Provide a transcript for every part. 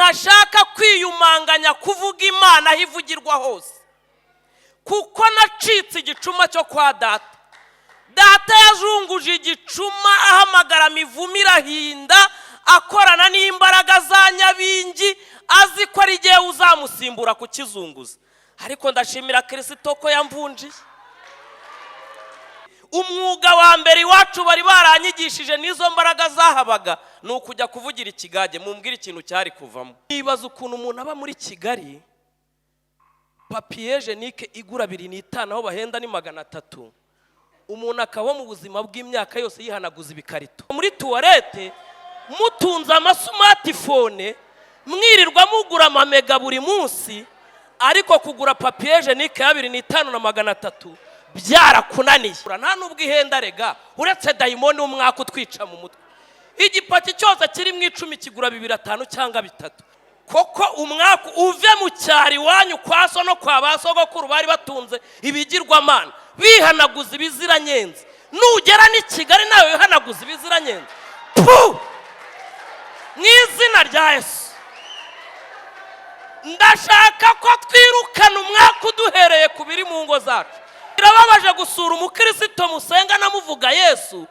Ntashaka kwiyumanganya kuvuga Imana aho ivugirwa hose, kuko nacitse igicuma cyo kwa data. Data yazunguje igicuma, ahamagara mivumo irahinda, akorana n'imbaraga za Nyabingi, azi ko ari igihe uzamusimbura kukizunguza. Ariko ndashimira Kirisito ko yamvunjiye. Umwuga wa mbere iwacu bari baranyigishije n'izo mbaraga zahabaga ni ukujya kuvugira ikigage. Mumbwire ikintu cyari kuvamo. Nibaza ukuntu umuntu aba muri Kigali, papier hygiénique igura 2.5, aho bahenda ni 300, umuntu akaba mu buzima bw'imyaka yose yihanaguza ibikarito muri toilette, mutunze ama smartphone, mwirirwa mugura ama mega buri munsi, ariko kugura papier hygiénique ya 2.5 na 300 byarakunaniye. Nta nubwo ihenda rega, uretse dayimoni w'umwaka utwica mu mutwe. Igipaki cyose kiri mu 10 kigura 2.5 cyangwa 3. Koko umwaka uve mu cyaro iwanyu kwa so no kwa ba sogokuru bari batunze ibigirwamana, bihanaguza ibiziranyenzi, nugera n'i Kigali nawe wihanaguza ibiziranyenzi. Pu! Mu izina rya Yesu, ndashaka ko twirukana umwaka uduhereye ku biri mu ngo zacu. Birababaje gusura umukirisito musenga namuvuga Yesu,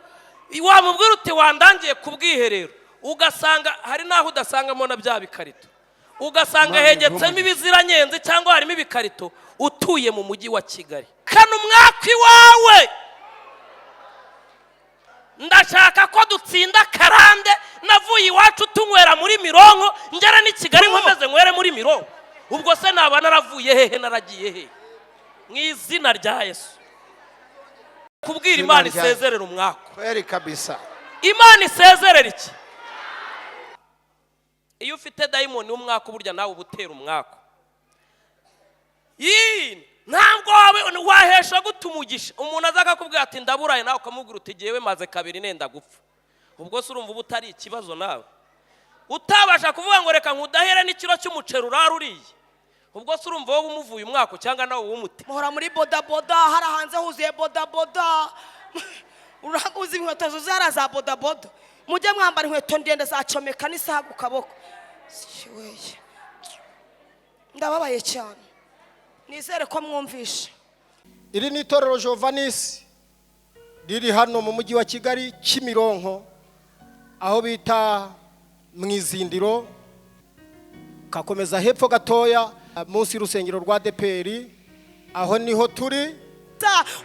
wamubwira uti wandangiye ku bwiherero, ugasanga hari n'aho udasangamo na bya bikarito, ugasanga Imana hegetsemo iguhe. ibiziranyenzi cyangwa harimo ibikarito. Utuye mu mujyi wa Kigali, kano umwaka iwawe. Ndashaka ko dutsinda karande. Navuye iwacu tunywera muri mironko, ngera n'i Kigali nkomeze nywere muri mironko. Ubwo se naba naravuye hehe, naragiye hehe? Mu izina rya Yesu, kubwira Izina Imana rya isezerera umwaka. Kweli kabisa. Imana isezerera iki? Iyo ufite dayimoni w'umwaka, burya nawe uba utera umwaka. Yii, ntabwo wahesha gute umugisha umuntu aza akakubwira ati ndaburaye, nawe ukamubwira uti jyewe maze kabiri nenda gupfa? Ubwo se urumva uba utari ikibazo? Nawe utabasha kuvuga ngo reka nkudahere n'ikiro cy'umuceri urara uriye, ubwo se urumva wowe umuvuye umwaka cyangwa nawe uwumute? Muhora muri bodaboda, hari hanze huzuye bodaboda. Uzi inkweto zuzuye hariya za bodaboda. Mujye mwambara inkweto ndende zacomeka n'isaha ku kaboko. Siweye, ndababaye cyane. Nizere ko mwumvishe. Iri ni itorero Jovanisi riri hano mu mujyi wa Kigali, Kimironko, aho bita mu Izindiro, kakomeza hepfo gatoya munsi y'urusengero rwa ADEPR, aho niho turi.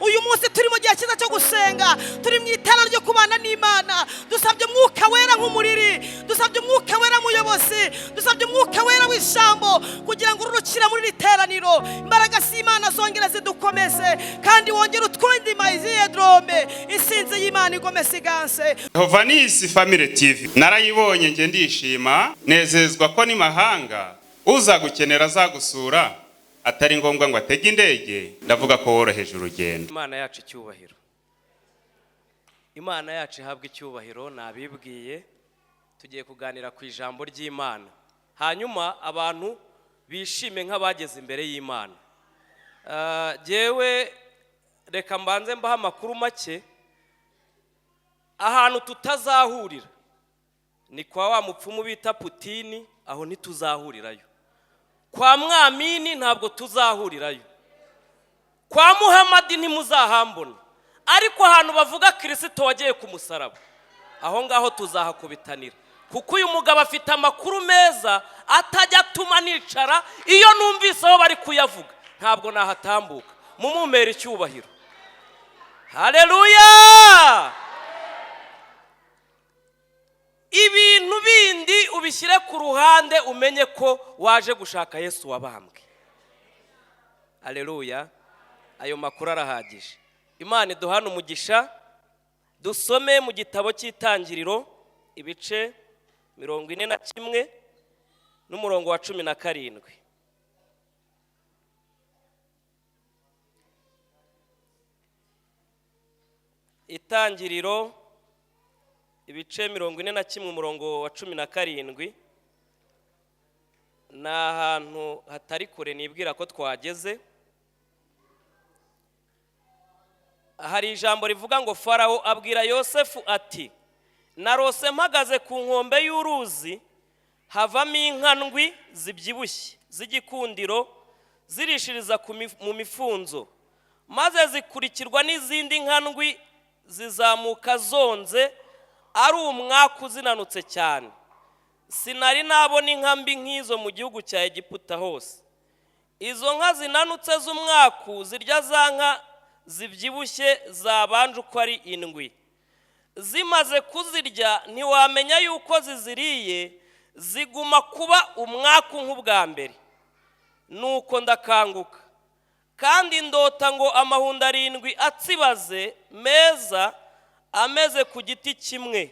Uyu munsi turi mu gihe cyiza cyo gusenga, turi mu itara ryo kubana n'Imana. Dusabye Umwuka Wera nk'umuriri, dusabye Umwuka Wera muyobozi, dusabye Umwuka Wera w'ijambo kugira ngo ururukire muri iri teraniro, imbaraga z'Imana zongere zidukomeze kandi wongere utwundi mayiziyedrome. Isinzi y'Imana igomeze iganse. Jehovanisi Family TV narayibonye, nge ndishima, nezezwa ko n'imahanga uzagukenera azagusura atari ngombwa ngo atege indege. Ndavuga ko woroheje urugendo. Imana yacu icyubahiro, Imana yacu ihabwa icyubahiro. Nabibwiye, tugiye kuganira ku ijambo ry'Imana, hanyuma abantu bishime nk'abageze imbere y'Imana. Jyewe reka mbanze mbahe amakuru make. Ahantu tutazahurira ni kwa wa mupfumu bita Putini, aho ntituzahurirayo. Kwa Mwamini ntabwo tuzahurirayo. Kwa Muhamadi ntimuzahambona. Ariko ahantu bavuga Kirisito wagiye ku musaraba, aho ngaho tuzahakubitanira, kuko uyu mugabo afite amakuru meza atajya atuma nicara. Iyo numvise aho bari kuyavuga ntabwo nahatambuka. Mumumere icyubahiro. Hareruya! Ibintu bindi ubishyire ku ruhande, umenye ko waje gushaka Yesu wabambwe. Hareruya! Ayo makuru arahagije. Imana iduhane umugisha. Dusome mu gitabo cy'Itangiriro, ibice 41 n'umurongo wa 17. Itangiriro, ibice 41, umurongo wa 17. Ni ahantu hatari kure, nibwira ko twageze. Hari ijambo rivuga ngo: Farawo abwira Yosefu ati: narose mpagaze ku nkombe y'uruzi. Havamo inka ndwi zibyibushye z'igikundiro, zirishiriza mu mifunzo, maze zikurikirwa n'izindi nka ndwi zizamuka zonze, ari umwaku, zinanutse cyane. Sinari nabona inka mbi nk'izo mu gihugu cya Egiputa hose. Izo nka zinanutse z'umwaku zirya za nka zibyibushye zabanje uko ari indwi. Zimaze kuzirya, ntiwamenya yuko ziziriye, ziguma kuba umwaku nk'ubwa mbere. Nuko ndakanguka, kandi ndota ngo amahundo arindwi atsibaze meza ameze ku giti kimwe,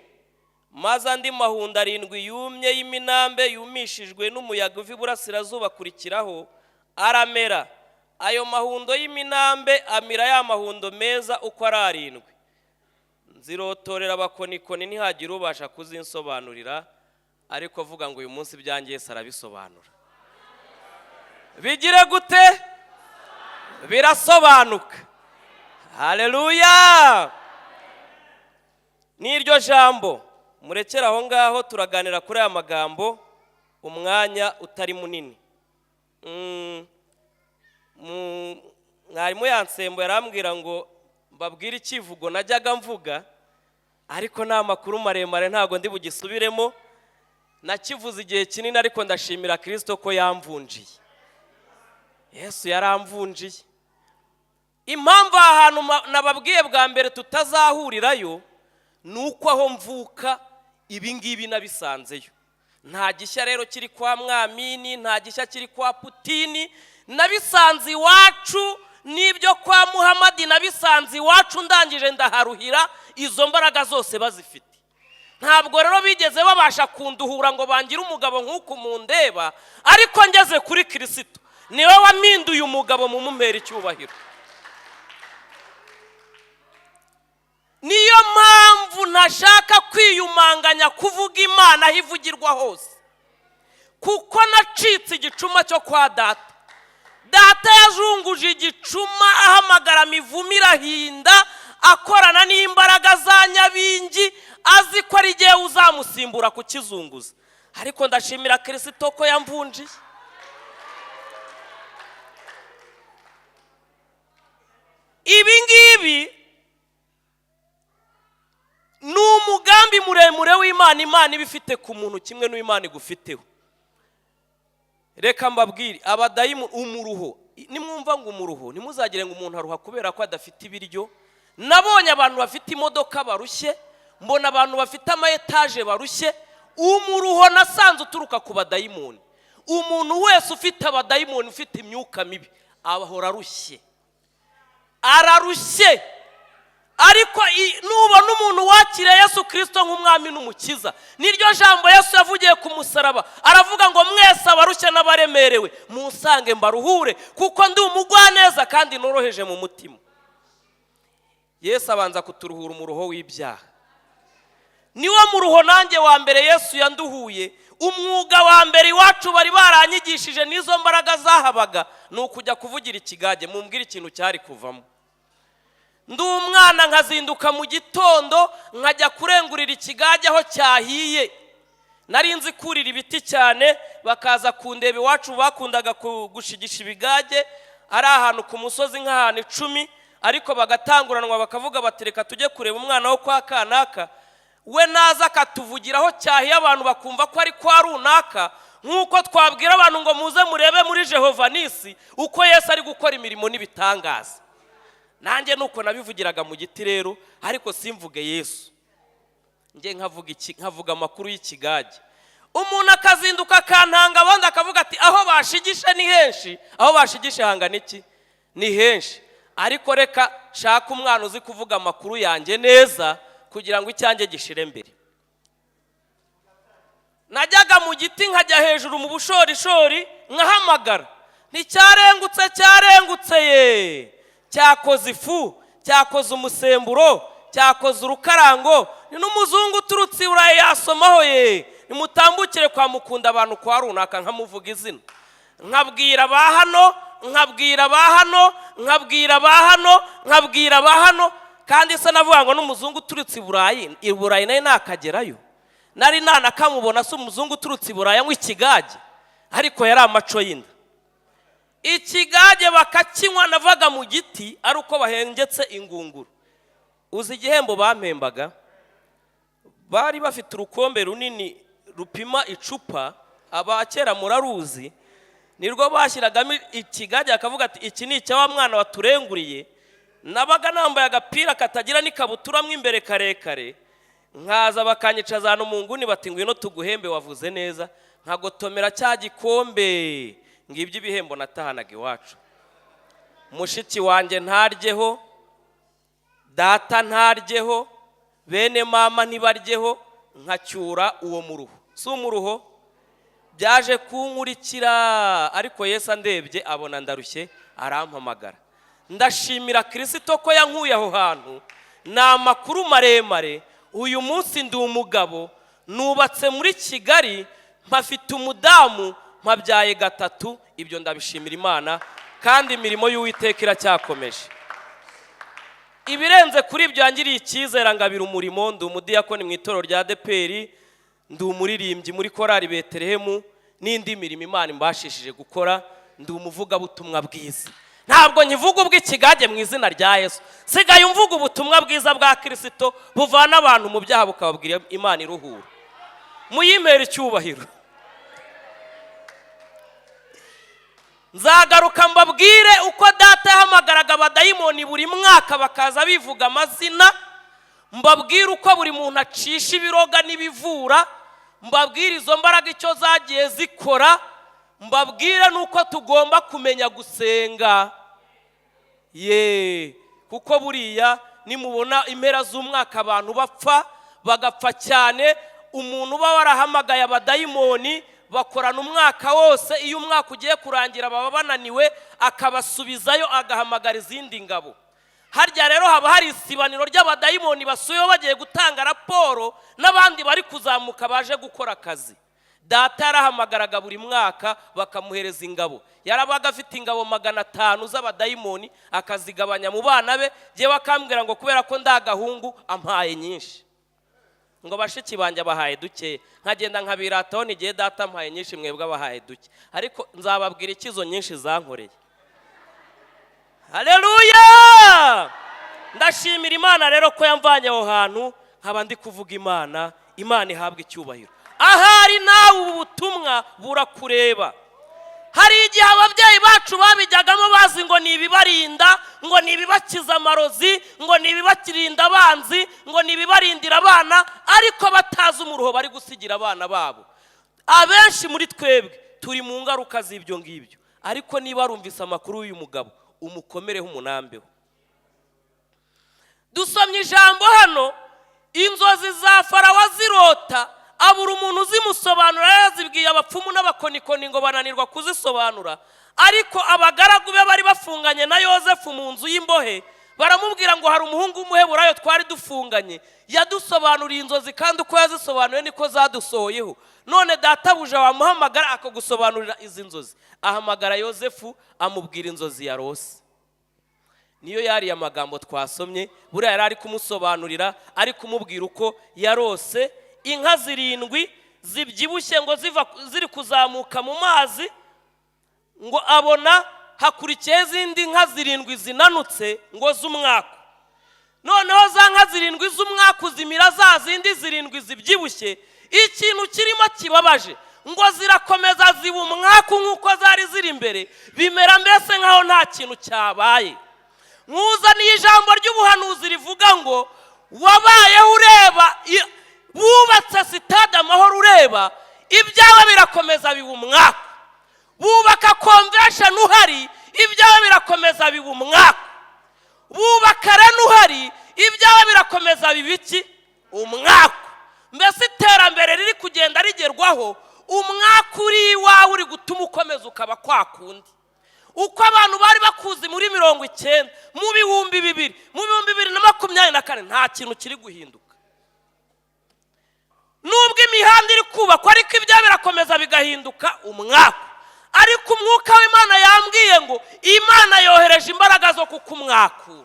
maze andi mahundo arindwi yumye y'iminambe yumishijwe n'umuyaga uva iburasirazuba akurikiraho, aramera. Ayo mahundo y'iminambe amira ya mahundo meza uko ari arindwi. Nzirotorera abakonikoni, ntihagire ubasha kuzinsobanurira. Ariko avuga ngo uyu munsi ibyanjye Yesu arabisobanura. Bigire gute? Birasobanuka. Haleluya! N'iryo jambo murekere aho ngaho. Turaganira kuri aya magambo umwanya utari munini. Mwarimu yansembo yarambwira ngo mbabwire icyivugo najyaga mvuga, ariko ni amakuru maremare, ntabwo ndi bugisubiremo. Nakivuze igihe kinini, ariko ndashimira Kirisito ko yamvunjiye. Yesu yaramvunjiye. Impamvu aha hantu nababwiye bwa mbere tutazahurirayo ni uko aho mvuka ibi ngibi nabisanzeyo. Nta gishya rero kiri kwa Mwamini, nta gishya kiri kwa Putini. Nabisanze iwacu, n'ibyo kwa Muhamadi nabisanze iwacu. Ndangije ndaharuhira, izo mbaraga zose bazifite. Ntabwo rero bigeze babasha kunduhura ngo bangire umugabo nk'uku mundeba, ariko ngeze kuri Kirisito, niwe wampinduye umugabo, mu mumpera icyubahiro. Niyo mpamvu ntashaka kwiyumanganya kuvuga Imana aho ivugirwa hose, kuko nacitse igicuma cyo kwa data. Data yazunguje igicuma, ahamagara mivumo irahinda, akorana n'imbaraga za Nyabingi, azi ko ari igihe uzamusimbura kukizunguza. Ariko ndashimira Kirisito ko yamvunjiye. Ibi ngibi ni umugambi muremure w'Imana, Imana iba ifite ku muntu kimwe n'Imana igufiteho. Reka mbabwire, abadayimu, umuruho, nimwumva ngo umuruho, ntimuzagire ngo umuntu aruha kubera ko adafite ibiryo. Nabonye abantu bafite imodoka barushye, mbona abantu bafite ama etaje barushye. Umuruho nasanze uturuka ku badayimoni. Umuntu wese ufite abadayimoni, ufite imyuka mibi, ahora arushye, ararushye. Ariko nubona umuntu wakiriye Yesu Kirisito nk'umwami n'umukiza, niryo jambo Yesu yavugiye ku musaraba, aravuga ngo mwese abarushye n'abaremerewe munsange mbaruhure, kuko ndi umugwaneza kandi noroheje mu mutima. Yesu abanza kuturuhura umuruho w'ibyaha. Niwo muruho nanjye wa mbere Yesu yanduhuye. Umwuga wa mbere iwacu bari baranyigishije n'izo mbaraga zahabaga ni ukujya kuvugira ikigage. Mumbwire ikintu cyari kuvamo. Ndi umwana nkazinduka mu gitondo nkajya kurengurira ikigage aho cyahiye. Nari nzi kurira ibiti cyane, bakaza kundeba. Iwacu bakundaga gushigisha ibigage, ari ahantu ku musozi nk'ahantu 10, ariko bagatanguranwa bakavuga bati reka tujye kureba umwana wo kwa kanaka, we naza akatuvugiraho cyahiye, abantu bakumva ko ari kwa runaka. Nk'uko twabwira abantu ngo muze murebe muri Jehova Nisi uko Yesu ari gukora imirimo n'ibitangaza. Nanjye nuko nabivugiraga mu giti rero, ariko simvuge Yesu, njye nkavuga iki? Nkavuga amakuru y'ikigage. Umuntu akazinduka akantanga, abandi akavuga ati aho bashigishe ni henshi, aho bashigishe hangana iki? Ni henshi. Ariko reka shaka umwana uzi kuvuga amakuru yanjye neza kugira ngo icyanjye gishire mbere. Najyaga mu giti nkajya hejuru mu bushorishori nkahamagara, nticyarengutse, cyarengutse ye, cyakoze ifu, cyakoze umusemburo, cyakoze urukarango, ni n'umuzungu uturutse i Burayi yasomaho ye, nimutambukire kwa mukunda abantu kwa runaka, nkamuvuga izina, nkabwira ba hano, nkabwira ba hano, nkabwira ba hano, nkabwira ba hano. Kandi se navuga ngo n'umuzungu uturutse i Burayi, i Burayi nawe nakagerayo. Nari nanakamubona si umuzungu uturutse i Buraya anywa ikigage, ariko yari amaco y'inda. Ikigage bakakinywa, navaga mu giti ari uko bahengetse ingunguru. Uzi igihembo bampembaga? Bari bafite urukombe runini rupima icupa, abakera muraruzi, nirwo bashyiragamo ikigage, bakavuga ati iki ni icya wa mwana waturenguriye. Nabaga nambaye agapira katagira n'ikabutura mo imbere karekare, nkaza bakanyicaza ahantu mu nguni, bati ngwino tuguhembe wavuze neza, nkagotomera cya gikombe. Ngibyo ibihembo natahanaga iwacu. Mushiki wanjye ntaryeho, data ntaryeho, bene mama ntibaryeho, nkacyura uwo muruho. Si umuruho byaje kunkurikira, ariko Yesu andebye abona ndarushye arampamagara. Ndashimira Kirisito ko yankuye aho hantu. Ni amakuru maremare. Uyu munsi ndi umugabo, nubatse muri Kigali, mpafite umudamu, mpabyaye gatatu. Ibyo ndabishimira Imana, kandi imirimo y'Uwiteka iracyakomeje. Ibirenze kuri ibyo, yangiriye icyizere ngabira umurimo. Ndi umudiyakoni mu itorero rya ADEPR, ndi umuririmbyi muri korali Betelehemu, n'indi mirimo Imana imbashishije gukora. Ndi umuvugabutumwa bwiza. Ntabwo nkivuga ubw'ikigage mu izina rya Yesu, sigaye umvuga ubutumwa bwiza bwa Kirisito buvana abantu mu byaha bukababwira Imana iruhura. Muyimere icyubahiro. Nzagaruka mbabwire uko data yahamagaraga abadayimoni buri mwaka bakaza bivuga amazina, mbabwire uko buri muntu acisha ibiroga n'ibivura, mbabwire izo mbaraga icyo zagiye zikora, mbabwire n'uko tugomba kumenya gusenga. Ye, kuko buriya nimubona impera z'umwaka abantu bapfa, bagapfa cyane, umuntu uba warahamagaye abadayimoni bakorana umwaka wose, iyo umwaka ugiye kurangira baba bananiwe, akabasubizayo agahamagara izindi ngabo. Harya rero haba hari isibaniro ry'abadayimoni basuyeho bagiye gutanga raporo, n'abandi bari kuzamuka baje gukora akazi. Data yarahamagaraga buri mwaka bakamuhereza ingabo. Yarabaga afite ingabo 500 z'abadayimoni, akazigabanya mu bana be. Jyewe akambwira ngo kubera ko ndagahungu ampaye nyinshi, ngo bashiki banjye abahaye duke, nkagenda nkabirataho n'igihe data ampaye nyinshi, mwebwe abahaye duke. Ariko nzababwira ikizo nyinshi zankoreye. Haleluya! Ndashimira Imana rero ko yamvanye aho hantu nkaba ndi kuvuga Imana. Imana ihabwa icyubahiro. Ahari nawe ubu butumwa burakureba. Hari igihe ababyeyi bacu babijyagamo bazi ngo ni ibibarinda, ngo ni ibibakiza amarozi, ngo ni ibibakirinda abanzi, ngo ni ibibarindira abana, ariko batazi umuruho bari gusigira abana babo. Abenshi muri twebwe turi mu ngaruka z'ibyo ngibyo. Ariko niba warumvise amakuru y'uyu mugabo, umukomereho, umunambeho. Dusomye ijambo hano, inzozi za Farawo azirota abura umuntu uzimusobanura. Yazibwiye abapfumu n'abakonikoni ngo bananirwa kuzisobanura, ariko abagaragu be bari bafunganye na Yozefu mu nzu y'imbohe baramubwira ngo hari umuhungu w'umuheburayo twari dufunganye, yadusobanuriye inzozi, kandi uko yazisobanuye niko zadusohoyeho. None databuja wamuhamagara akagusobanurira izi nzozi. Ahamagara Yozefu amubwira inzozi yarose. Niyo yariye amagambo twasomye, buriya yari ari kumusobanurira, ari kumubwira uko yarose inka 7 zibyibushye ngo ziva ziri kuzamuka mu mazi, ngo abona hakurikiyeho izindi nka 7 zinanutse ngo z'umwaku. Noneho za nka 7 z'umwaku zimira za zindi 7 zibyibushye. Ikintu kirimo kibabaje, ngo zirakomeza ziba umwaku nk'uko zari ziri imbere, bimera mbese nk'aho nta kintu cyabaye. Nkuzaniye ijambo ry'ubuhanuzi rivuga ngo wabayeho ureba, bubatse sitade Amahoro ureba, ibyawe birakomeza biba umwaku. Bubaka convention uhari, ibyawe birakomeza biba umwaku. Bubaka arena uhari, ibyawe birakomeza biba iki? Umwaku. Mbese iterambere riri kugenda rigerwaho, umwaku uri iwawe uri gutuma ukomeza ukaba kwa kundi. Uko abantu bari bakuzi muri 90, mu 2000, mu 2024, nta kintu kiri guhinduka. Nubwo imihanda iri kubakwa, ariko ibya birakomeza bigahinduka umwaku. Ariko umwuka w'Imana yambwiye ngo Imana yohereje imbaraga zo kukumwakura.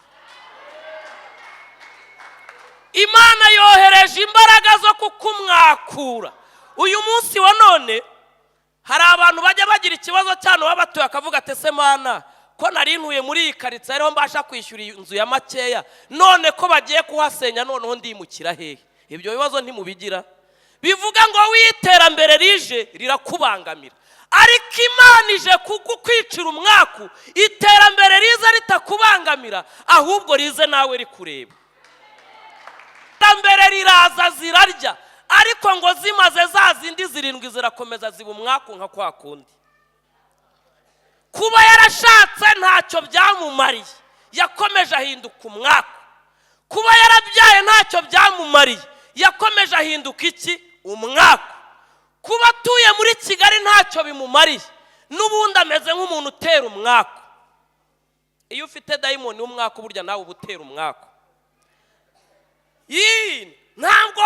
Imana yohereje imbaraga zo kukumwakura. Uyu munsi wa none hari abantu bajya bagira ikibazo cyane, baba batuye akavuga ati: "Ese Mana, ko nari ntuye muri iyi karitsiye ariho mbasha kwishyura inzu ya makeya, none ko bagiye kuhasenya, noneho ndimukira hehe?" Ibyo bibazo ntimubigira? Bivuga ngo w'iterambere rije rirakubangamira, ariko Imana ije kukwicira umwaku. Iterambere riza ritakubangamira, ahubwo rize nawe rikureba. Iterambere riraza zirarya, ariko ngo zimaze za zindi zirindwi zirakomeza ziba umwaku nka kwa kundi. Kuba yarashatse ntacyo byamumariye, yakomeje ahinduka umwaku. Kuba yarabyaye ntacyo byamumariye, yakomeje ahinduka iki? Umwaku. Kuba atuye muri Kigali ntacyo bimumariye, n'ubundi ameze nk'umuntu utera umwaku. Iyo ufite dayimoni w'umwaku, burya nawe uba utera umwaku. Ntabwo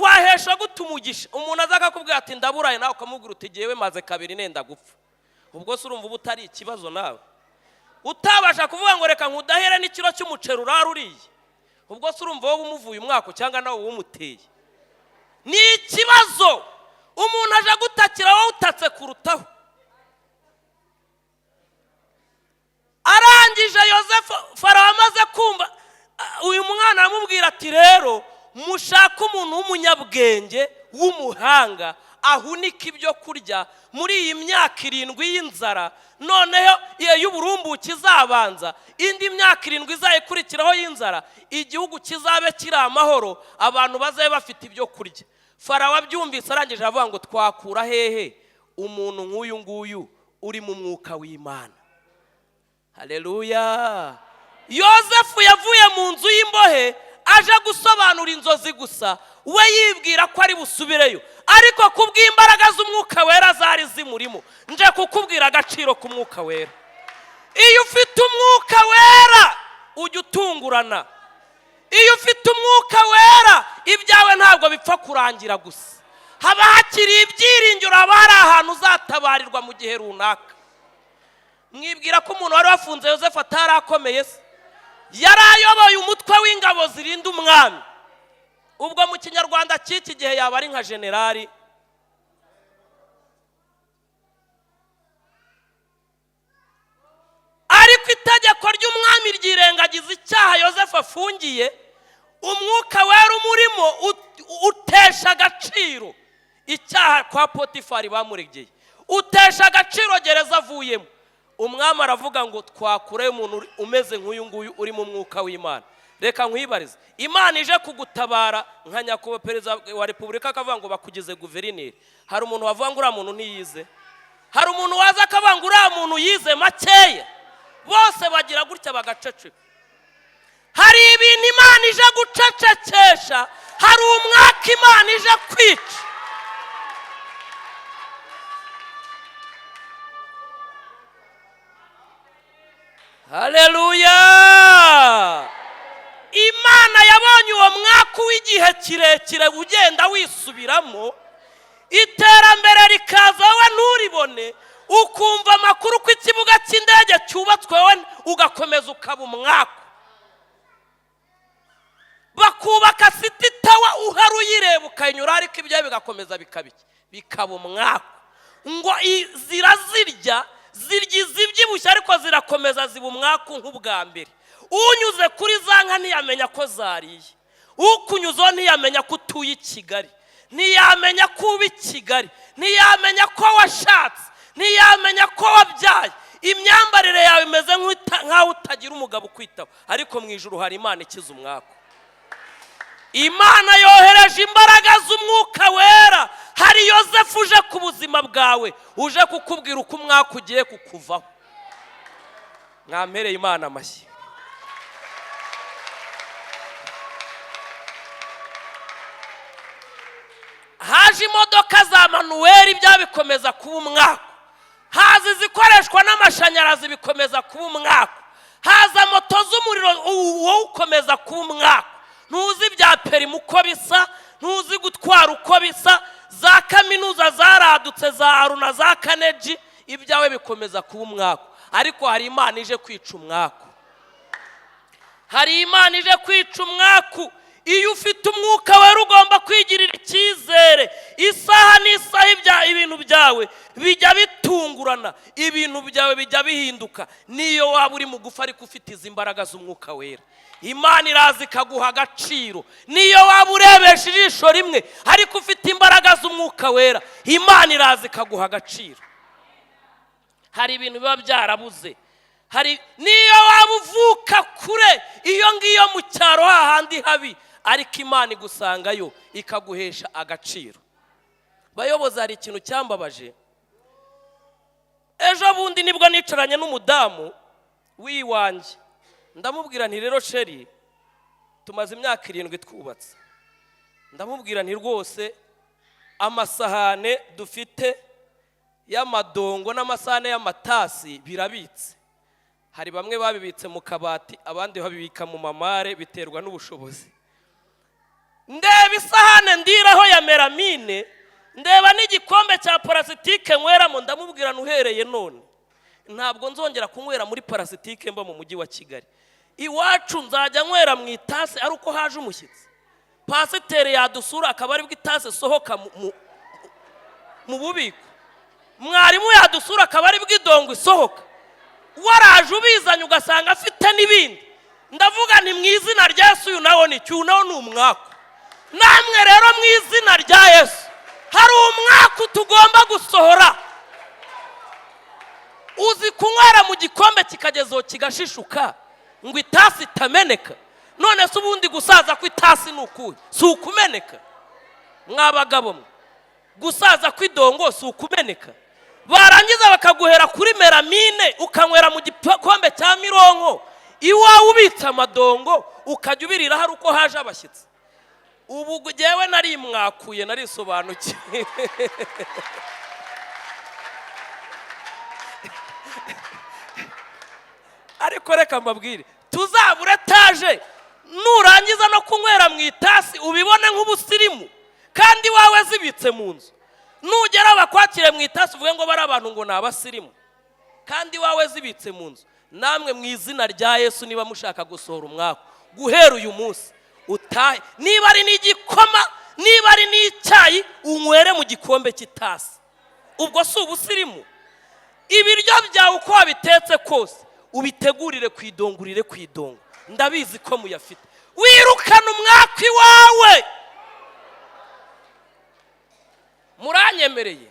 wahesha gute umugisha umuntu aza akakubwira ati: "Ndaburaye," nawe ukamubwira uti: "Jyewe maze kabiri nenda gupfa." Ubwo se urumva uba utari ikibazo? Nawe utabasha kuvuga ngo: "Reka nkudahere n'ikiro cy'umuceri urara uriye." Ubwo se urumva wowe umuvuye umwaka cyangwa nawe uwumuteye? Ni ikibazo. Umuntu aje agutakira, wowe utatse kurutaho. Arangije Yosefu, Farawo amaze kumva uyu mwana, aramubwira ati: "Rero mushake umuntu w'umunyabwenge w'umuhanga ahunika ibyo kurya muri iyi myaka 7 y'inzara. Noneho iyo y'uburumbuke izabanza, indi myaka 7 izayikurikiraho y'inzara, igihugu kizabe kiri amahoro, abantu bazabe bafite ibyo kurya." Farawo abyumvise, arangije aravuga ngo: "Twakura hehe umuntu nk'uyu nguyu uri mu mwuka w'Imana?" Haleluya! Yosefu yavuye mu nzu y'imbohe aje gusobanura inzozi gusa, we yibwira ko ari busubireyo, ariko kubw'imbaraga z'umwuka wera zari zimurimo. Nje kukubwira agaciro k'umwuka wera. Iyo ufite umwuka wera ujya utungurana. Iyo ufite umwuka wera ibyawe ntabwo bipfa kurangira gusa, haba hakiri ibyiringiro, haba hari ahantu uzatabarirwa mu gihe runaka. Mwibwira ko umuntu wari wafunze Yosefu atari akomeye se? Yari ayoboye umutwe w'ingabo zirinda umwami. Ubwo mu kinyarwanda cy'iki gihe yaba ari nka generali. Ariko itegeko ry'umwami ryirengagiza icyaha Yosefu afungiye. Umwuka wera umurimo utesha agaciro icyaha kwa Potifari bamuregeye, utesha agaciro gereza avuyemo. Umwami aravuga ngo: "Twakure umuntu umeze nk'uyu nguyu uri mu mwuka w'Imana?" Reka nkwibarize: Imana ije kugutabara, nka nyakubahwa Perezida wa Repubulika akavuga ngo bakugize guverineri, hari umuntu wavuga ngo uriya muntu ntiyize? Hari umuntu waza akavuga ngo uriya muntu yize makeya? Bose bagira gutya bagaceceka. Hari ibintu Imana ije gucecekesha, hari umwaka Imana ije kwica. Haleluya! Imana yabonye uwo mwaka w'igihe kirekire ugenda wisubiramo, iterambere rikaza wowe nturibone, ukumva amakuru ko ikibuga cy'indege cyubatswe, wowe ugakomeza ukaba umwaku. Bakubaka City Tower uhari uyireba ukayinyura, ariko ibyo bigakomeza bikaba iki? Bikaba umwaku. Ngo zirazirya, zirya izibyibushye, ariko zirakomeza ziba umwaku nk'ubwa mbere. Unyuze kuri za nka ntiyamenya ko zariye, ukunyuzeho ntiyamenya ko utuye i Kigali, ntiyamenya ko uba i Kigali, ntiyamenya ko washatse, ntiyamenya ko wabyaye. Imyambarire yawe imeze nk'aho utagira umugabo ukwitaho, ariko mu ijuru hari Imana ikiza umwaku. Imana yohereje imbaraga z'umwuka wera. Hari Yosefu uje ku buzima bwawe, uje kukubwira uko umwaka ugiye kukuvaho. Mwampereye Imana amashyi. Haje imodoka za manuel, ibya bikomeza kuba umwaku. Haza izikoreshwa n'amashanyarazi, bikomeza kuba umwaku. Haza moto z'umuriro, wowe ukomeza kuba umwaku. Ntuzi ibya permis uko bisa, ntuzi gutwara uko bisa. Za kaminuza zaradutse, za Aruna, za Carnegie, ibyawe bikomeza kuba umwaku. Ariko hari Imana ije kwica umwaku, hari Imana ije kwica umwaku. Iyo ufite Umwuka Wera ugomba kwigirira icyizere. Isaha n'isaha ibintu byawe bijya bitungurana, ibintu byawe bijya bihinduka. Niyo waba uri mugufi ariko ufite izi mbaraga z'Umwuka Wera, Imana iraza ikaguha agaciro. Niyo waba urebesha ijisho rimwe ariko ufite imbaraga z'Umwuka Wera, Imana iraza ikaguha agaciro. Hari ibintu biba byarabuze. Hari niyo waba uvuka kure iyo ngiyo mu cyaro hahandi habi, ariko Imana igusangayo ikaguhesha agaciro. Bayobozi, hari ikintu cyambabaje ejo bundi, nibwo nicaranye n'umudamu w'iwanjye, ndamubwira nti: "Rero chérie, tumaze imyaka 7 twubatse." Ndamubwira nti: "Rwose amasahane dufite y'amadongo n'amasahane y'amatasi birabitse. Hari bamwe babibitse mu kabati, abandi babibika mu mamare, biterwa n'ubushobozi." Ndeba isahane ndiraho ya melamine, ndeba n'igikombe cya parasitike nyweramo, ndamubwira: "Uhereye none ntabwo nzongera kunywera muri parasitike mba mu mujyi wa Kigali. Iwacu nzajya nywera mu itasi ari uko haje umushyitsi, pasiteri yadusura akaba aribwo itasi isohoka mu bubiko, mwarimu yadusura akaba aribwo idongo isohoka, waraje ubizanye ugasanga afite n'ibindi." Ndavuga ni mu izina rya Yesu, uyu nawo ni uyu nawo ni umwaku. Namwe rero mu izina rya Yesu hari umwaku tugomba gusohora. Uzi kunywera mu gikombe kikagezeho kigashishuka ngo itasi itameneka? None se ubundi gusaza kw'itasi ni ukuhe? Si ukumeneka? Mwabagabo mwe, gusaza kw'idongo si ukumeneka? Barangiza bakaguhera kuri melamine, ukanywera mu gikombe cya mironko, iwawe ubitse amadongo ukajya ubirira hari uko haje abashyitsi. Ubu ngewe narimwakuye, narisobanukiwe. Ariko reka mbabwire, tuzabure etaje, nurangiza no kunywera mu itasi ubibone nk'ubusirimu, kandi iwawe zibitse mu nzu. Nugera bakwakire mu itasi uvuge ngo bari abantu ngo ni abasirimu, kandi iwawe zibitse mu nzu. Namwe mu izina rya Yesu, niba mushaka gusohora umwaku, guhera uyu munsi utahe, niba ari n'igikoma, niba ari n'icyayi, unywere mu gikombe cy'itasi. Ubwo si ubusirimu? Ibiryo byawe uko wabitetse kose ubitegurire ku idongo, urire ku idongo, ndabizi ko muyafite. Wirukane umwaku iwawe. Muranyemereye,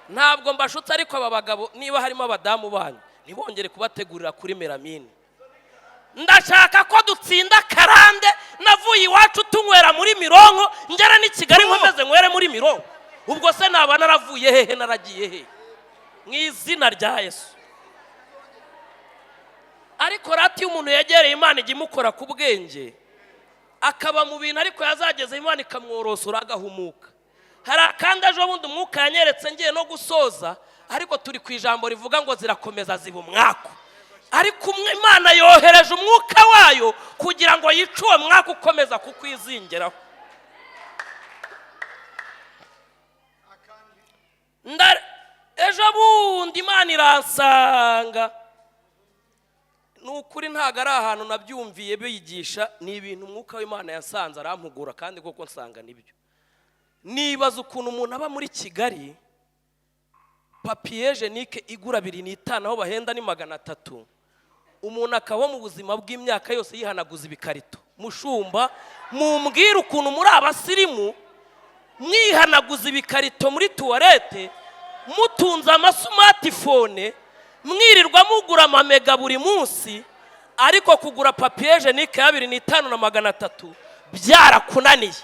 ntabwo mbashutse, ariko aba bagabo niba harimo abadamu banyu ntibongere kubategurira kuri melamine. Ndashaka ko dutsinda karande. Navuye iwacu tunywera muri mironko, ngera n'i Kigali nkomeze nywere muri mironko. Ubwo se naba naravuye hehe, naragiye hehe? Mu izina rya Yesu. Ariko rati iyo umuntu yegereye Imana ijya imukora ku bwenge, akaba mu bintu, ariko yazageze Imana ikamworosora agahumuka. Hari akandi ejo bundi Umwuka yanyeretse, ngiye no gusoza, ariko turi ku ijambo rivuga ngo zirakomeza ziba umwaku. Ariko Imana yohereje Umwuka wayo kugira ngo yice uwo mwaka ukomeza kukwizingiraho. Ejo bundi Imana iransanga. Ni ukuri ntabwo ari ahantu nabyumviye bigisha, ni ibintu Umwuka w'Imana yasanze arampugura, kandi koko nsanga nibyo. Nibaza ukuntu umuntu aba muri Kigali, papier hygiénique igura 25, aho bahenda ni 300, umuntu akaba mu buzima bw'imyaka yose yihanaguza ibikarito. Mushumba, mumbwire ukuntu muri abasirimu mwihanaguza ibikarito muri toilette, mutunze ama smartphone, mwirirwa mugura amamega buri munsi, ariko kugura papier hygiénique ya 25 na 300 byarakunaniye.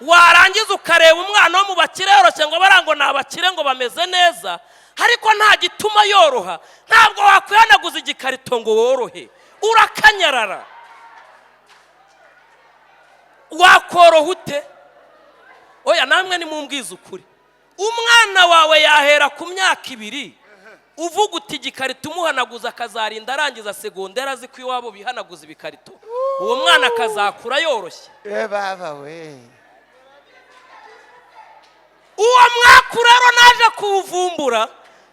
Warangiza ukareba umwana wo mu bakire yoroshye, ngo bara ngo ni abakire, ngo bameze neza, ariko nta gituma yoroha. Ntabwo wakwihanaguza igikarito ngo worohe, urakanyarara. Wakoroha ute? Oya, namwe nimumbwize ukuri. Umwana wawe yahera ku myaka 2 uvuga uti igikarito umuhanaguza, akazarinda arangiza segonderi azi ko iwabo bihanaguza ibikarito. Uwo mwana akazakura yoroshye? Baba we! Uwo mwaku rero naje kuwuvumbura,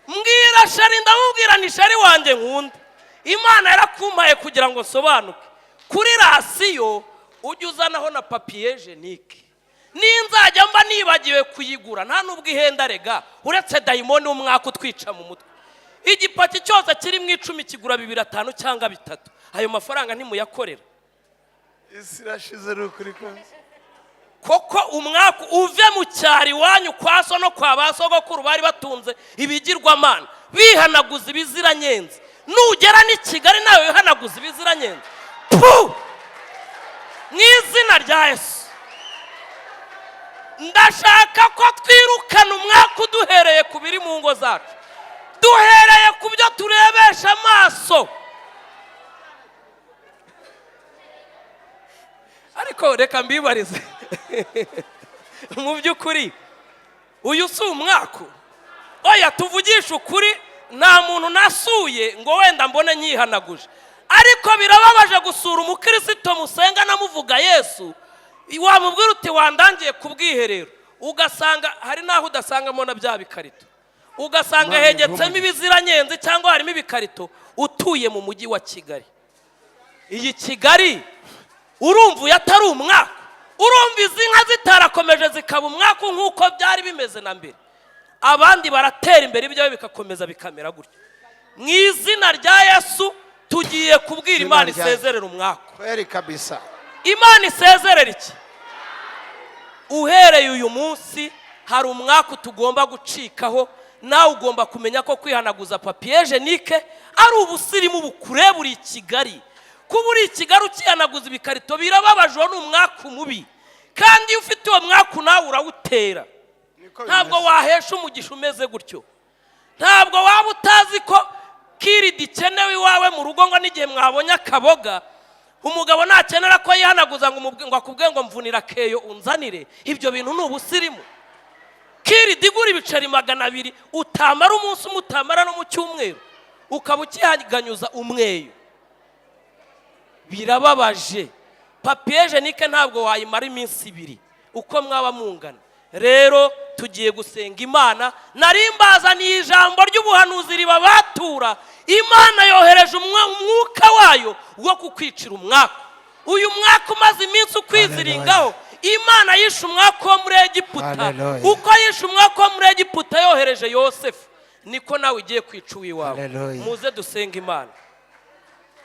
mbwira chérie, ndamubwira ni: "Chérie wanjye nkunda, Imana yarakumpaye kugira ngo nsobanuke kuri ration." Ujye uzanaho na papier hygiénique. Ninzajya mba nibagiwe kuyigura, nta n'ubwo ihenda rega, uretse dayimoni w'umwaka utwica mu mutwe. Igipaki cyose kiri mu 10 kigura 2,5 cyangwa 3. Ayo mafaranga ntimuyakorera. Isi irashize, ni ukuri kose. Koko umwaka uve mu cyaro iwanyu kwa so no kwa ba sogokuru bari batunze ibigirwamana, bihanaguza ibiziranyenzi, nugera n'i Kigali nawe wihanaguza ibiziranyenzi. Pu! Mu izina rya Yesu, ndashaka ko twirukana umwaka uduhereye ku biri mu ngo zacu, duhereye ku byo turebesha amaso. Ariko reka mbibarize, mu by'ukuri uyu si umwaku? Oya, tuvugishe ukuri, nta muntu nasuye ngo wenda mbone nyihanaguje, ariko birababaje gusura umukirisito musenga namuvuga Yesu, wamubwira uti wandangiye ku bwiherero, ugasanga hari n'aho udasangamo na bya bikarito, ugasanga Imana hegetsemo iguhe. ibiziranyenzi cyangwa harimo ibikarito. Utuye mu mujyi wa Kigali, iyi Kigali urumva uyu atari umwaka? Urumva izi nka zitarakomeje zikaba umwaka nk'uko byari bimeze na mbere? Abandi baratera imbere, ibyawe bikakomeza bikamera gutya. Mu izina rya Yesu, tugiye kubwira Izina Imana rya isezerera umwaka. Kweri kabisa. Imana isezerera iki? Uhereye uyu munsi hari umwaka tugomba gucikaho. Nawe ugomba kumenya ko kwihanaguza papier hygiénique ari ubusirimu bukureba uri i Kigali. Kuba uri i Kigali ukihanaguza ibikarito birababaje, uwo ni umwaka mubi. Kandi iyo ufite uwo mwaka nawe urawutera. Niko Ntabwo bimeze. wahesha umugisha umeze gutyo. Ntabwo waba utazi ko kiridi ikenewe iwawe mu rugo, ngo n'igihe mwabonye akaboga, umugabo nakenera ko yihanaguza ngo ngo akubwe ngo mvunira akeyo unzanire. Ibyo bintu ni ubusirimu. Kiridi igura ibiceri 200 utamara umunsi umwe, utamara no mu cyumweru, ukaba ukihaganyuza umweyo, birababaje. Papier hygiénique ntabwo wayimara iminsi 2 uko mwaba mungana. Rero tugiye gusenga Imana. Nari mbazaniye ijambo ry'ubuhanuzi ribabatura. Imana yohereje umwuka wayo wo kukwicira umwaka, uyu mwaka umaze iminsi ukwiziringaho. Imana yishe umwaka wo muri Egiputa. Hallelujah. Uko yishe umwaka wo muri Egiputa yohereje Yosefu, niko nawe ugiye kwica uw'iwawe. Hallelujah. Muze dusenga Imana.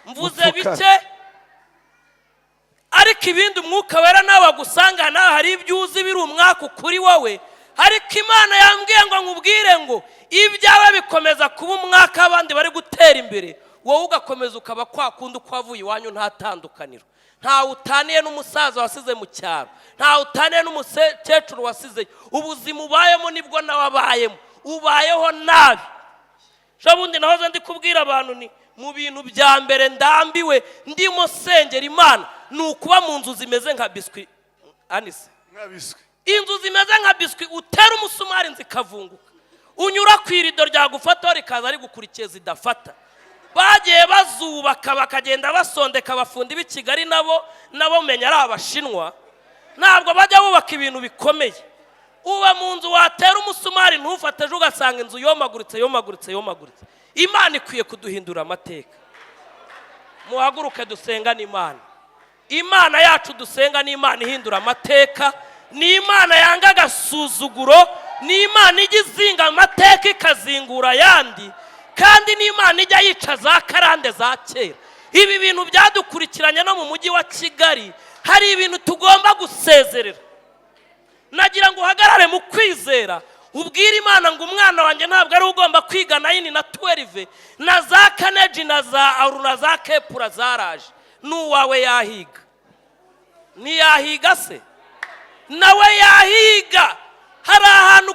Mvuze Mupfukame. bike, ariko ibindi Umwuka Wera nawe agusanga. Nawe hari ibyo uzi biri umwaka kuri wowe, ariko Imana yambwiye ngo nkubwire ngo ibyawe bikomeza kuba umwaka, abandi bari gutera imbere, wowe ugakomeza ukaba kwa kundi uko wavuye iwanyu. Nta tandukaniro, ntawe utaniye n'umusaza wasize mu cyaro, ntawe utaniye n'umukecuru wasizeyo. Ubuzima ubayemo nibwo nawe abayemo, ubayeho nabi. Ejo bundi nahoze ndi kubwira abantu, ni mu bintu bya mbere ndambiwe ndimo sengera Imana ni ukuba mu nzu zimeze nka biswi anise. Nka biswi. Inzu zimeze nka biswi, utera umusumari inzu ikavunguka, unyura ku irido ryagufataho rikaza rigukurikiye zidafata. Bagiye bazubaka bakagenda basondeka. Abafundi b'i Kigali nabo menya ari Abashinwa, ntabwo bajya bubaka ibintu bikomeye. Uba mu nzu watera umusumari ntufate, ejo ugasanga inzu yomaguritse, yomaguritse, yomaguritse. Imana ikwiye kuduhindura amateka. Muhaguruke dusengane Imana. Imana yacu dusenga ni Imana ihindura amateka, ni Imana yanga agasuzuguro, ni Imana ijya izinga amateka ikazingura ayandi, kandi ni Imana ijya yica za karande za kera. Ibi bintu byadukurikiranye no mu mujyi wa Kigali, hari ibintu tugomba gusezerera. Nagira ngo uhagarare mu kwizera, ubwire Imana ngo umwana wanjye ntabwo ari ugomba kwiga 9 na 12 na za Carnegie na za AUR na za Kepler zaraje. N'uwawe yahiga, ntiyahiga se? Nawe yahiga. Hari ahantu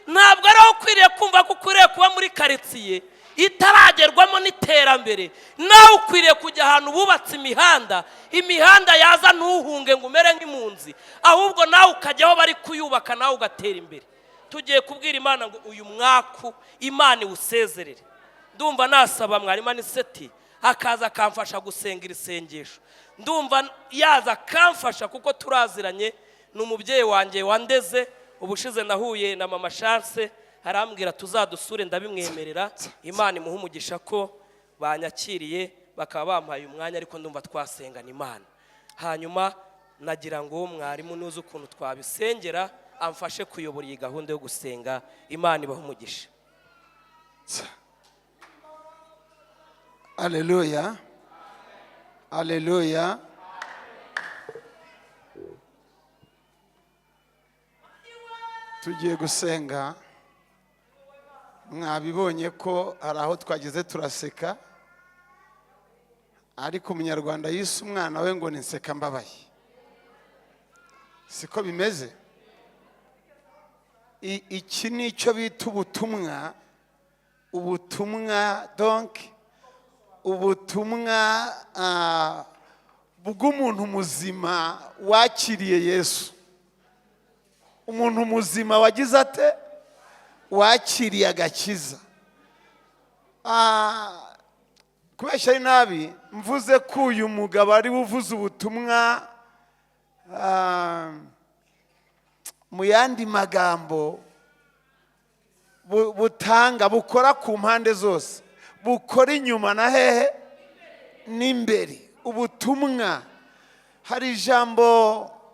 ntabwo ari aho ukwiriye kumva ko ukwiriye kuba muri karitsiye itaragerwamo n'iterambere. Nawe ukwiriye kujya ahantu bubatse imihanda, imihanda yaza ntuhunge ngo umere nk'impunzi, ahubwo nawe ukajya aho bari kuyubaka, nawe ugatera imbere. Tugiye kubwira Imana ngo uyu mwaku Imana iwusezerere. Ndumva nasaba mwarimu Aniseti akaza akamfasha gusenga iri sengesho. Ndumva yaza akamfasha kuko turaziranye, ni umubyeyi wanjye wandeze. Ubushize nahuye na mama Chance, arambwira tuzadusure, ndabimwemerera. Imana imuha umugisha ko banyakiriye bakaba bampaye umwanya, ariko ndumva twasengana Imana. Hanyuma Nagira ngo mwarimu nuzi ukuntu twabisengera amfashe kuyobora iyi gahunda yo gusenga. Imana ibahe umugisha. Aleluya, aleluya. Tugiye gusenga. Mwabibonye ko hari aho twageze turaseka, ariko umunyarwanda yise umwana we ngo ni nseka mbabaye, siko bimeze? Iki ni icyo bita ubutumwa, ubutumwa donc ubutumwa bw'umuntu muzima wakiriye Yesu, umuntu muzima wagize ate? Wakiriye agakiza. Kubeshya ari nabi, mvuze ko uyu mugabo ari we uvuze ubutumwa, mu yandi magambo butanga, bukora ku mpande zose, bukora inyuma na hehe n'imbere. Ubutumwa, hari ijambo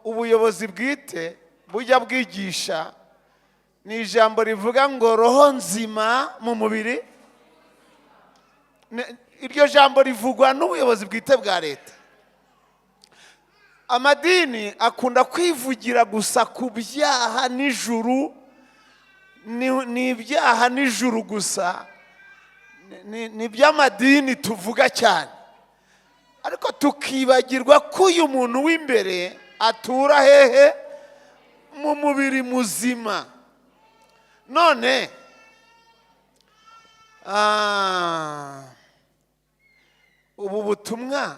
ubuyobozi bwite bujya bwigisha, ni ijambo rivuga ngo roho nzima mu mubiri. Iryo jambo rivugwa n'ubuyobozi bwite bwa leta. Amadini akunda kwivugira gusa ku byaha n'ijuru, ni ibyaha n'ijuru gusa, ni iby'amadini tuvuga cyane, ariko tukibagirwa ko uyu muntu w'imbere atura hehe? Mu mubiri muzima. None ubu butumwa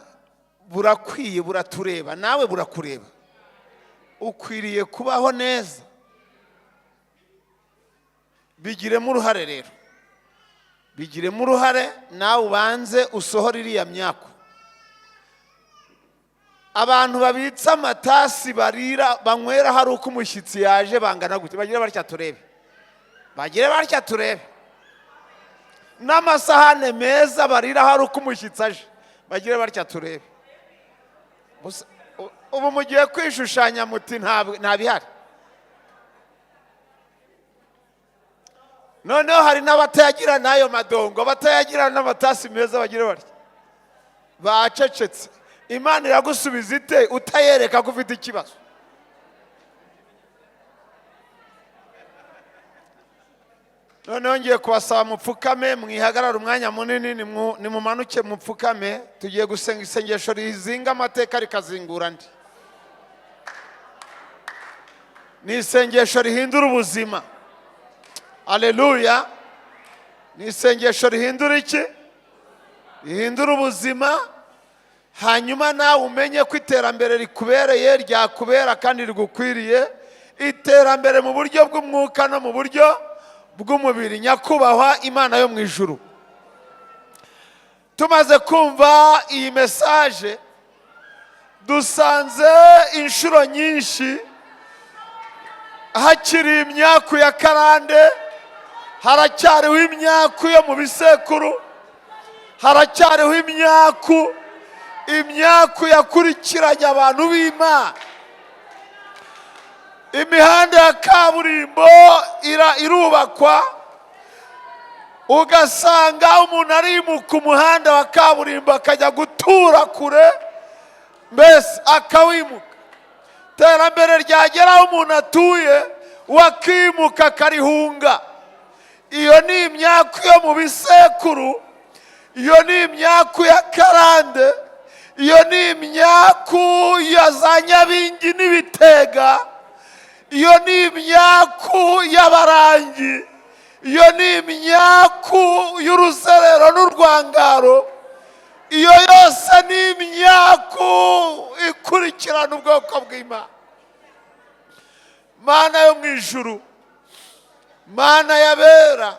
burakwiye, buratureba, nawe burakureba, ukwiriye kubaho neza. Bigiremo uruhare rero, bigiremo uruhare nawe, ubanze usohore iriya myako. Abantu babitse amatasi barira banywera hari uko umushyitsi yaje bangana gute? Bagire batya turebe, bagire batya turebe. N'amasahane meza barira hari uko umushyitsi aje, bagire batya turebe. Ubu mugiye kwishushanya muti nta bihari. Noneho hari n'abatayagira n'ayo madongo, abatayagira n'amatasi meza, bagire batya, bacecetse. Imana iragusubiza ite utayereka ko ufite ikibazo? Noneho ngiye kubasaba mupfukame, mwihagarare umwanya munini, nimumanuke mupfukame. Tugiye gusenga isengesho rizinga amateka rikazingura andi. Ni isengesho rihindura ubuzima. Aleluya. Ni isengesho rihindura iki? Rihindura ubuzima. Hanyuma nawe umenye ko iterambere rikubereye, ryakubera kandi rigukwiriye, iterambere mu buryo bw'umwuka no mu buryo bw'umubiri. Nyakubahwa Imana yo mu ijuru, tumaze kumva iyi message, dusanze inshuro nyinshi hakiri imyaku ya karande, haracyariho imyaku yo mu bisekuru, haracyariho imyaku yakurikiranye abantu b'Imana. Imihanda ya kaburimbo irubakwa, ugasanga umuntu arimuka umuhanda wa kaburimbo akajya gutura kure, mbese akawimuka. Iterambere ryagera aho umuntu atuye wakimuka akarihunga. Iyo ni imyaku yo mu bisekuru, iyo ni imyaku ya karande, iyo ni imyaku ya za nyabingi n'ibitega, iyo ni imyaku y'abarangi, iyo ni imyaku y'uruzerero n'urwangaro. Iyo yose ni imyaku ikurikirana ubwoko bw'Imana. Mana yo mu ijuru, Mana y'abera,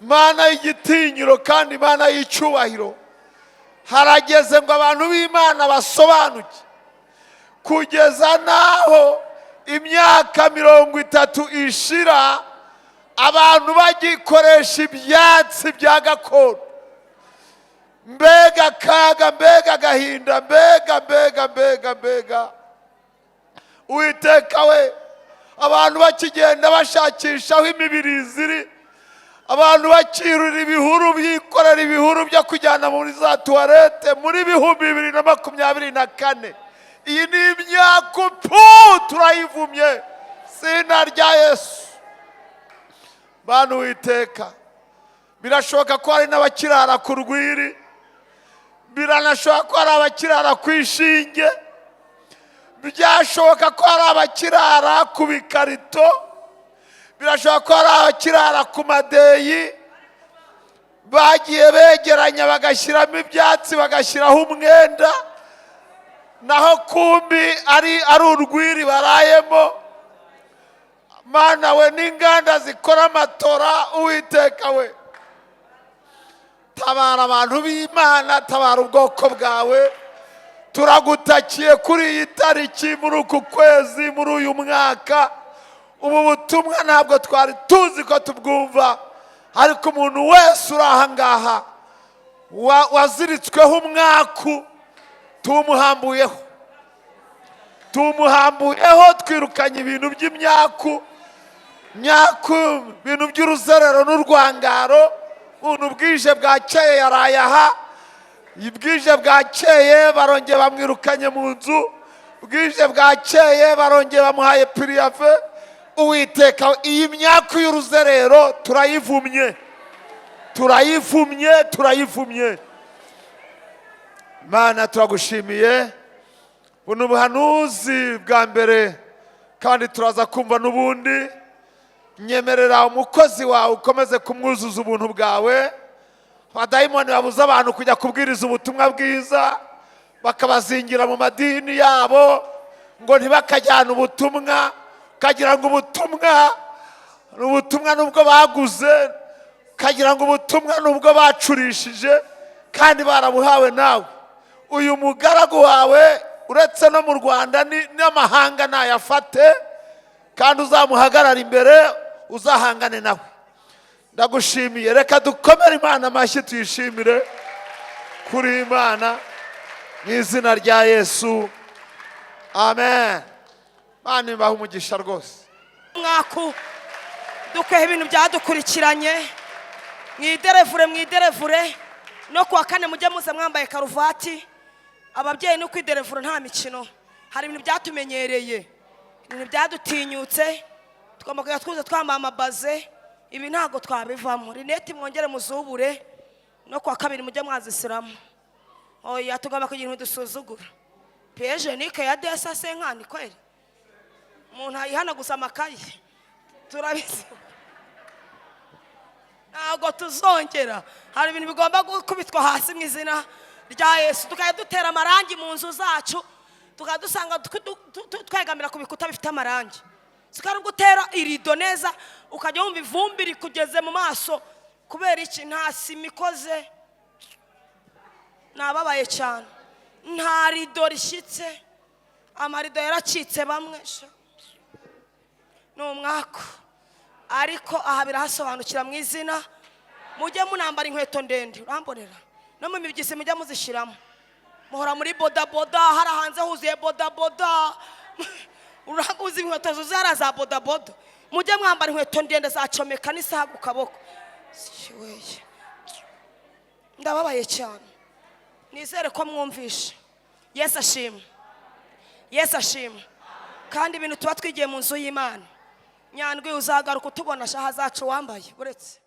Mana y'igitinyiro kandi Mana y'icyubahiro, harageze ngo abantu b'Imana basobanuke, kugeza naho imyaka 30 ishira abantu bagikoresha ibyatsi bya gakondo. Mbega kaga, mbega gahinda, mbega mbega mbega mbega. Uwiteka we, abantu bakigenda bashakisha aho imibiri ziri, abantu bakirura ibihuru, bikorera ibihuru byo kujyana muri za tuwarete muri 2024. Iyi ni imyaku pu, turayivumye izina rya Yesu. Bantu Uwiteka, birashoboka ko hari n'abakirara ku rwiri, biranashoboka ko hari abakirara ku ishinge, byashoboka ko hari abakirara ku bikarito, birashoboka ko hari abakirara ku madeyi bagiye begeranya bagashyiramo ibyatsi, bagashyiraho umwenda, naho kumbi ari urwiri barayemo. Mana we, n'inganda zikora amatora, Uwiteka we, tabara abantu b'Imana, tabara ubwoko bwawe. Turagutakiye kuri iyi tariki, muri uku kwezi, muri uyu mwaka. Ubu butumwa ntabwo twari tuzi ko tubwumva, ariko umuntu wese uri aha ngaha waziritsweho umwaku, tumuhambuyeho, tumuhambuyeho. Twirukanye ibintu by'imyaku myaku, ibintu by'uruzerero n'urwangaro. Umuntu bwije bwakeye yaraye aha, bwije bwakeye barongeye bamwirukanye mu nzu, bwije bwakeye barongeye bamuhaye préavis. Uwiteka, iyi myaku y'uruzerero turayivumye, turayivumye, turayivumye. Mana, turagushimiye. Buno ubuhanuzi bwa mbere, kandi turaza kumva n'ubundi. Nyemerera umukozi wawe ukomeze kumwuzuza ubuntu bwawe. Abadayimoni babuza abantu kujya kubwiriza ubutumwa bwiza, bakabazingira mu madini yabo ngo ntibakajyane ubutumwa, ukagira ngo ubutumwa ni ubutumwa nubwo baguze, ukagira ngo ubutumwa nubwo bacurishije, kandi barabuhawe nawe. Uyu mugaragu wawe, uretse no mu Rwanda n'amahanga nayafate, kandi uzamuhagarara imbere, uzahangane nawe. Ndagushimiye. Reka dukomere Imana amashyi, tuyishimire kuri Imana mu izina rya Yesu, amen. Imana ibahe umugisha rwose. Mwaku dukweho ibintu byadukurikiranye. Mwiderevure, mwiderevure. No kuwa kane mujye muza mwambaye karuvati. Ababyeyi no kwiderevura, nta mikino. Hari ibintu byatumenyereye, ibintu byadutinyutse. Tugomba kujya twuza twambaye amabaze. Ibi ntabwo twabivamo. Rinete mwongere muzubure, no kuwa kabiri mujye mwazisiramo. Oya, tugomba kugira ibintu dusuzugura. Pièce ya desa senkani kweri, umuntu ayihanaguza amakayi. Turabizi, ntabwo tuzongera. Hari ibintu bigomba gukubitwa hasi mu izina rya Yesu. Tukajya dutera amarangi mu nzu zacu, tukajya dusanga twegamira ku bikuta bifite amarangi. Sikari gutera irido neza, ukajya wumva ivumbi rikugeze mu maso. Kubera iki? Nta sima ikoze. Nababaye cyane. Nta rido rishyitse, amarido yaracitse bamwe. Sha, ni umwaku. Ariko aha birahasobanukira mu izina. Mujye munambara inkweto ndende, urambonera no mu mibyizi mujye muzishyiramo. Muhora muri bodaboda, hari hanze huzuye bodaboda. Uzi inkweto zuzuye hariya za bodaboda. Mujye mwambara inkweto ndende zacomeka n'isaha ku kaboko. Siweye, ndababaye cyane. Nizere ko mwumvishe. Yesu ashimwe, Yesu ashimwe. Kandi ibintu tuba twigiye mu nzu y'Imana, Nyandwi, uzagaruka utubona shaha zacu wambaye uretse.